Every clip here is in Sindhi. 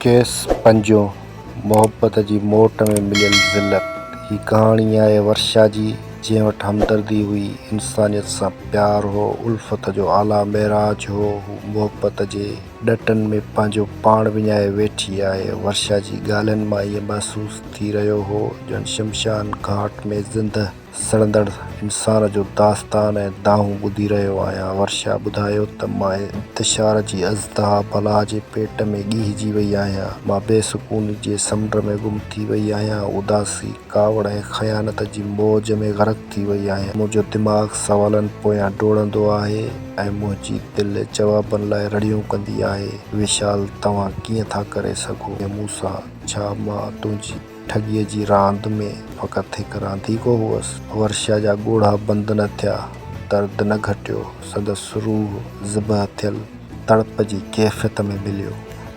ڪيس پنجون، محبت جي موٽ ۾ مليل ذلت. هي ڪهاڻي آهي ورشا جي، جنهن وٽ همدردي هئي، انسانيت سان پيار هو، الفت جو اعليٰ معراج هو، هو محبت جي ڏٽن ۾ پنهنجو پاڻ وڃائي ويٺي آهي. ورشا جي ڳالهين مان ائين محسوس ٿي رهيو هو، ڄڻ شمشان گهاٽ ۾ زندهه سڙندڙ انسان جو داستان ۽ دانهون ٻڌي رهيو آهيان. ورشا ٻڌايو ته مان انتشار جي ازدها بلا جي پيٽ ۾ ڳيهجي وئي آهيان. مان بي سڪوني جي سمنڊ ۾ گم ٿي وئي آهيان. اداسي، ڪاوڙ ۽ خيانت جي موج ۾ غرق ٿي وئي آهيان. منهنجو دماغ سوالن پويان ڊوڙندو آهي ۽ منهنجي دل جوابن لاء رڙيون ڪندي آهي. وشال توهان ڪيئن ٿا ڪري سگهو مون سان؟ ڇا مان تنهنجي. ٺڳيء جي راند ۾ فقط هڪ رانديڪو هئس. ورشا جا ڳوڙها بند نه ٿيا، درد نه گهٽيو، سندس روح ذبح ٿيل تڙپ جي ڪيفيت ۾ مليو.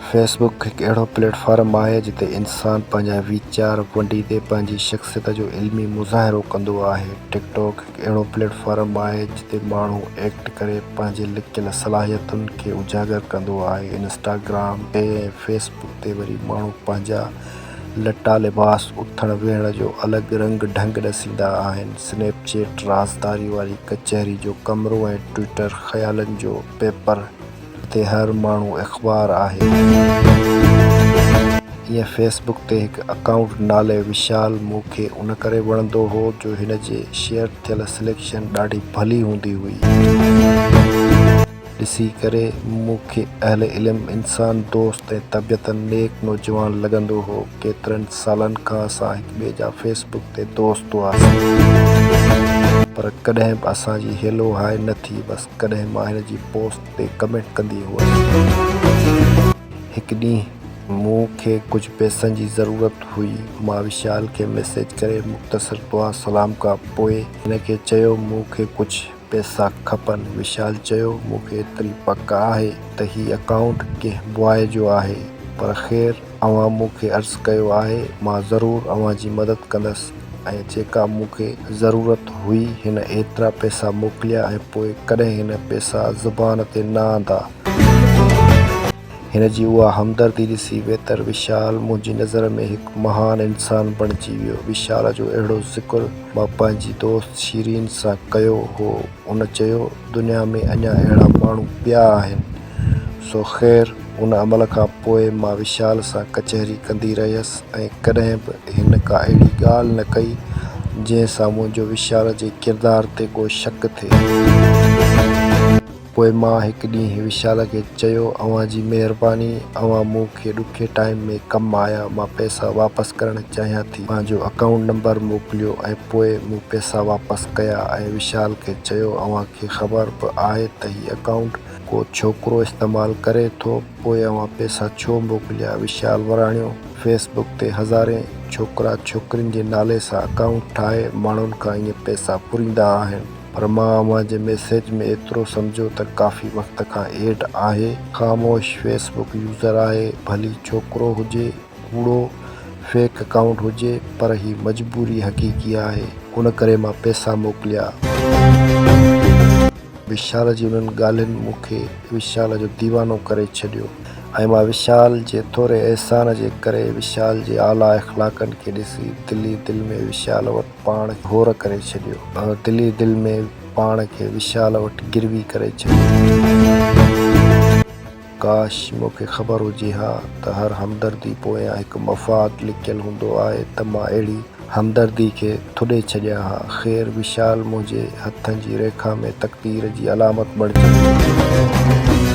فيس بڪ هڪ اهڙو پليٽ فارم آهي جتي انسان پنهنجا ويچار ونڊيندي پنهنجي شخصيت جو علمي مظاهرو ڪندو آهي. ٽڪ ٽاڪ هڪ اهڙو پليٽ فارم آهي جتي ماڻهو ايڪٽ ڪري پنهنجي لڪيل صلاحيتن کي اجاگر ڪندو آهي. انسٽاگرام تي ۽ فيس بڪ تي وري ماڻهو پنهنجا لٽا لباس، اٿڻ ويهڻ جو الڳ رنگ ڍنگ ڏسيندا آهن. سنيپ چيٽ رازداري واري ڪچهري جو ڪمرو ۽ ٽوئٽر خيالن جو پيپر جتي هر ماڻهو اخبار آهي. ايئن فيس بڪ تي هڪ اڪائونٽ نالي وشال مون کي ان ڪري وڻندو هو جو هن جي شيئر ٿيل سليڪشن ڏاڍي ڀلي هوندي هئي. ڏسي ڪري مون کي اهل علم، انسان دوست ۽ طبيعتاً نيڪ نوجوان لڳندو هو. ڪيترن سالن کان اسان هڪ ٻئي جا فيس بڪ تي دوست هئاسين. پر ڪڏهن به اسان جي هيلو هاء نه ٿي. بس ڪڏهن مان هن جي پوسٽ تي ڪمينٽ ڪندي هئس. هڪ ڏينهن مون کي ڪجهه پئسن جي ضرورت هئي. مان وشال کي ميسيج ڪري مختصر دعا سلام کان پوء هن کي چيو مون کي ڪجهه پئسا کپن. وشال چيو، مون کي ايتري پڪ آهي ته هي اڪائونٽ ڪنهن بواء جو آهي، پر خير اوهان مون کي عرض ڪيو آهي، مان ضرور اوهان جي مدد ڪندس ۽ جيڪا مون کي ضرورت هئي هن ايترا پئسا موڪليا ۽ پوء ڪڏهن هن پئسا زبان تي نه آندا. هن جي اها همدردي ڏسي ويتر وشال منهنجي نظر ۾ هڪ مهان انسان بڻجي ويو. وشال جو اهڙو ذڪر مان پنهنجي دوست شيرين سان ڪيو هو. ان چيو، دنيا ۾ اڃا اهڙا ماڻهو پيا آهن. سو خير ان عمل کان پوء مان وشال سان ڪچهري ڪندي رهيس ۽ ڪڏهن به هن ڪا اهڙي ڳالهه نه ڪئي جنهن سان منهنجو وشال جي ڪردار تي ڪو شڪ ٿئي. پوء مان هڪ ڏينهن وشال کي چيو، اوهان جي مهرباني، اوهان مون کي ڏکي ٽائيم ۾ ڪم آيا، مان پئسا واپس ڪرڻ چاهيان ٿي، پنهنجو اڪائونٽ نمبر موڪليو ۽ پوء مون پئسا واپس ڪيا ۽ وشال کي چيو، اوهان کي خبر به آهي ته هي اڪائونٽ ڪو ڇوڪرو استعمال ڪري ٿو، پوء اوهان پئسا ڇو موڪليا؟ وشال وراڻيو، فيس بڪ تي هزارين ڇوڪرا ڇوڪرين جي نالي سان اڪائونٽ ٺاهي ماڻهن کان ائين پئسا ڦريندا آهن. پر مان اوهان جي ميسيج ۾ ايترو سمجهيو ته ڪافي وقت کان ايڊ آهي. خاموش فيس بڪ يوزر آهي ڀلي ڇوڪرو هجي ڪوڙو فيڪ اڪائونٽ هجي پر هي مجبوري حقيقي آهي ان ڪري مان پئسا موڪليا. وشال جي انهن ڳالهين مون کي وشال جو ديوانو ڪري ڇڏيو ۽ مان وشال جي ٿوري احسان جي ڪري وشال جي اعليٰ اخلاقن کي ڏسي دل ئي دل ۾ وشال وٽ پاڻ کي هور ڪري ڇڏيو. دل ئي دل ۾ پاڻ کي وشال وٽ گروي ڪري ڇڏيو. ڪاش مون کي خبر هجي ها ته هر همدردي پويان هڪ مفاد لڪيل هوندو آهي ته مان اهڙي همدردي کي ٿڏي ڇڏيان ها. خير وشال منهنجي هٿن جي ريکا ۾ تقدير جي علامت بڻجي ويو.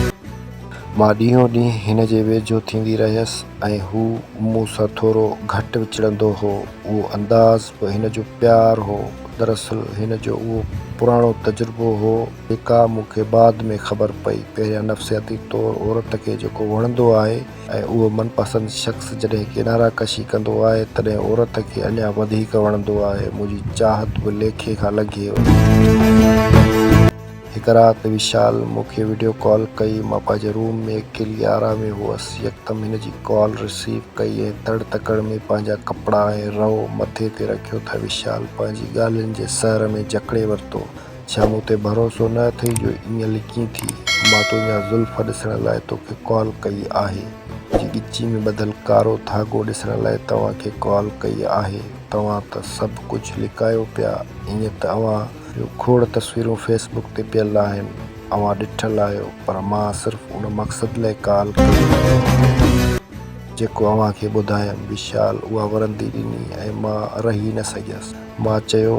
مان ڏينهون ڏينهن هن جي ويجهو ٿيندي رهيس ۽ هو مون سان ٿورو گهٽ وچڙندو هو. اهو انداز به هن جو پيار هو. دراصل هن جو اهو پراڻو تجربو هو، جيڪا مون کي بعد ۾ خبر پئي. پهريان نفسياتي طور عورت کي جيڪو وڻندو آهي ۽ اهو من پسند شخص جڏهن ڪنارا ڪشي ڪندو آهي، تڏهن عورت کي اڃا وڌيڪ وڻندو آهي. منهنجي چاهت به ليکي کان لنگهي وئي. هڪ رات وشال مون کي وڊيو ڪال ڪئي. مان پنهنجي روم ۾ اڪيلي آرامي هئس. يڪدم هن جي ڪال رسيو ڪئي ۽ تڙ تڪڙ ۾ پنهنجا ڪپڙا ۽ رئو مٿي تي رکيو ته وشال پنهنجي ڳالهين جي سحر ۾ جڪڙي ورتو. ڇا مون تي ڀروسو نه اٿئي جو ائين لڪين ٿي؟ مان تنهنجا زلف ڏسڻ لاء توکي ڪال ڪئي آهي. جي ڳچي ۾ ٻڌل ڪارو ڌاڳو ڏسڻ لاء توهان کي ڪال ڪئي آهي. توهان ته سڀ ڪجهه لڪايو پيا. ائين ته اوهان جون کوڙ تصويرون فيس بڪ تي پيل آهن. اوهان ڏٺل آهيو. پر مان صرف ان مقصد لاء ڪال ڪئي. جيڪو اوهان کي ٻڌايم. وشال اها ورندي ڏني ۽ مان رهي نه سگهيس. مان چيو،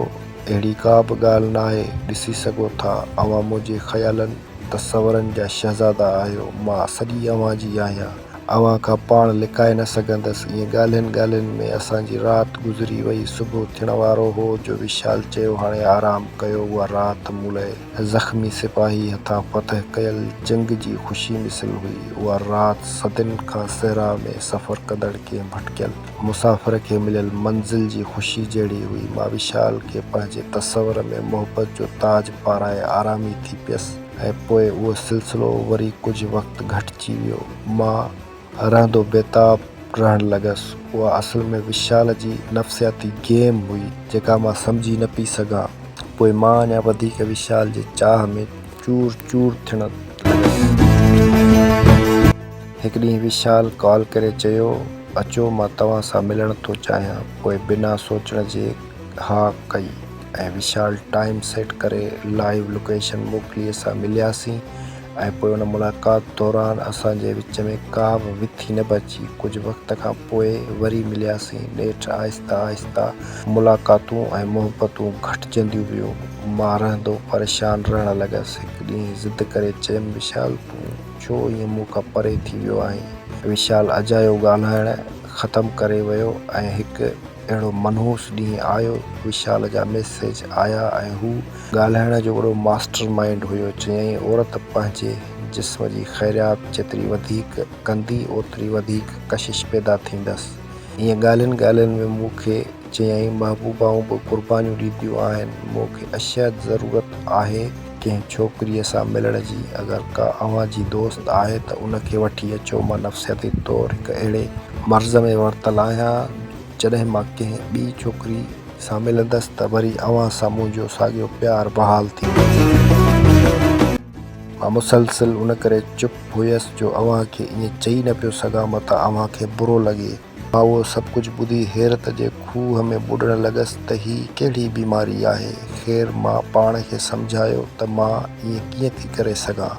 اهڙي ڪا به ڳالهه ناهي، ڏسي سگهو ٿا، اوهان منهنجي خيالن، تصورن جا شهزادا آهيو، مان سڄي اوهان جي آهيان، اوهان کان پاڻ لڪائي نه سگهندس. ائين ڳالهين ڳالهين ۾ اسان جي رات گذري وئي. صبح ٿيڻ وارو هو جو وشال چيو، هاڻي آرام ڪيو. اها رات مون لاء زخمي سپاهي هٿان فتح ڪيل جنگ جي خوشي مثل هئي. اها رات صدين کان صحرا ۾ سفر ڪندڙ ڪنهن ڀٽڪيل مسافر کي مليل منزل جي خوشي جهڙي هئي. مان وشال کي پنهنجي تصور ۾ محبت جو تاج پارائي آرامي ٿي پيس ۽ پوء اهو سلسلو وري ڪجهه وقت گهٽجي ويو. مان رهندو بيتاب رهڻ لڳس. اها اصل ۾ وشال جي نفسياتي گيم هئي، جيڪا مان سمجهي نه پئي سگهان. پوء مان اڃا وڌيڪ وشال جي چاهه ۾ چور چور ٿيڻ لڳس. هڪ ڏينهن وشال ڪال ڪري چيو، اچو مان توهان سان ملڻ ٿو چاهيان. پوء بنا سوچڻ جي ها ڪئي ۽ وشال ٽائيم سيٽ ڪري لائيو لوڪيشن موڪلي اسان ملياسين. ۽ پوء ان ملاقات دوران اسان جي وچ ۾ ڪا به وٿي نه بچي. ڪجهه وقت کان پوء وري ملياسين. نيٺ آهستي آهستي ملاقاتون ۽ محبتون گهٽجنديون ويون. مان رهندو پريشان رهڻ لڳس. هڪ ڏينهن ضد ڪري چيم، وشال تون ڇو ائين مون کان پري ٿي ويو آهين؟ وشال اجايو ڳالهائڻ ختم ڪري ويو ۽ هڪ اهڙو منحوس ڏينهن آيو، وشال جا ميسيج آيا ۽ هو ڳالهائڻ جو وڏو ماسٽر مائينڊ هيو، چيائين عورت پنهنجي جسم جي خيرات جيتري وڌيڪ ڪندي اوتري وڌيڪ ڪشش پيدا ٿيندس. ائين ڳالهين ڳالهين ۾ مون کي چيائين محبوبائون به قربانيون ڏينديون آهن، مون کي اشد ضرورت آهي ڪنهن ڇوڪريء سان ملڻ جي، اگر ڪا اوهان جي دوست آهي ته ان کي وٺي اچو، مان نفسياتي طور هڪ اهڙي مرض ۾ ورتل آهيان، جڏهن مان ڪنهن ٻي ڇوڪري سان ملندس ته وري اوهان سان منهنجو ساڳيو پيار بحال ٿيندو. مان مسلسل ان ڪري چپ هيس جو اوهان کي ائين چئي نه پيو سگهان متان اوهان کي برو لڳي. مان اهو سڀ ڪجهه ٻڌي حيرت جي کوهه ۾ ٻڏڻ لڳس ته هي ڪهڙي بيماري آهي. خير مان پاڻ کي سمجهايو ته مان ائين ڪيئن ٿي ڪري سگهان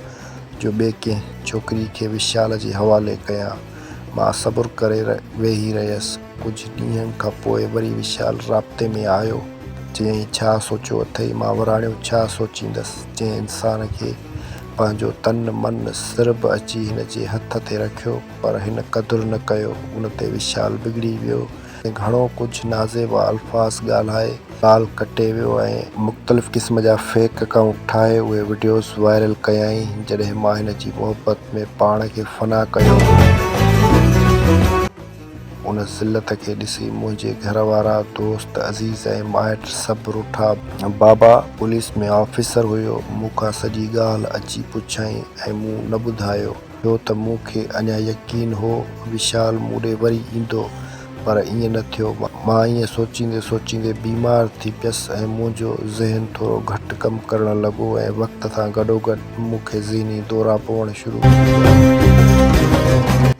جو ٻي ڪنهن ڇوڪري کي وشال جي حوالي ڪيان. مان صبر ڪري ويهي رهيس. ڪجهه ڏينهن کان پوء وري وشال رابطي ۾ آيو. چيائين ڇا سوچيو اٿئي؟ مان وراڻيو ڇا سوچيندس جنهن انسان کي پنهنجو تن من سر به اچي هن جي هٿ تي رکيو. پر هن قدر نه ڪيو. ان تي وشال بگڙي ويو ۽ گهڻو ڪجهه نازيبا الفاظ ڳالهائي ڳالهه ڪٽي ويو ۽ مختلف قسم جا فيڪ اڪائونٽ ٺاهي اهي وڊيوز وائرل ڪيائين. جڏهن مان هن جي محبت ۾ پاڻ کي فنا ڪيو هو. ان ذلت کي ڏسي منهنجي گهر وارا، دوست، عزيز ۽ مائٽ سڀ رٺا. بابا پوليس ۾ آفيسر هيو. مون کان سڄي ڳالهه اچي پڇيائين ۽ مون نه ٻڌايو. ڇو ته مون کي اڃا يقين هو وشال مون ڏي وري ايندو، پر ائين نه ٿيو. مان ائين سوچيندي سوچيندي بيمار ٿي پيس ۽ منهنجو ذهن ٿورو گهٽ ڪم ڪرڻ لڳو ۽ وقت سان گڏوگڏ مون کي ذهني دورا پوڻ شروع ٿي ويا.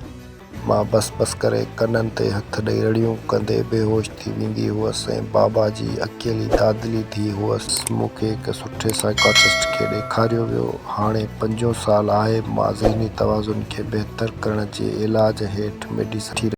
مان بس بس ڪري ڪنن تي هٿ ڏئي رڙيون ڪندي بيهوش ٿي ويندي هئس ۽ بابا جي اڪيلي دادلي ڌيء هئس. مون کي هڪ سٺي سائيڪاٽرسٽ کي ڏيکاريو ويو. هاڻي پنجون سال آهي مان ذهني توازن کي بهتر ڪرڻ جي علاج هيٺ ميڊيسن وٺي رهي.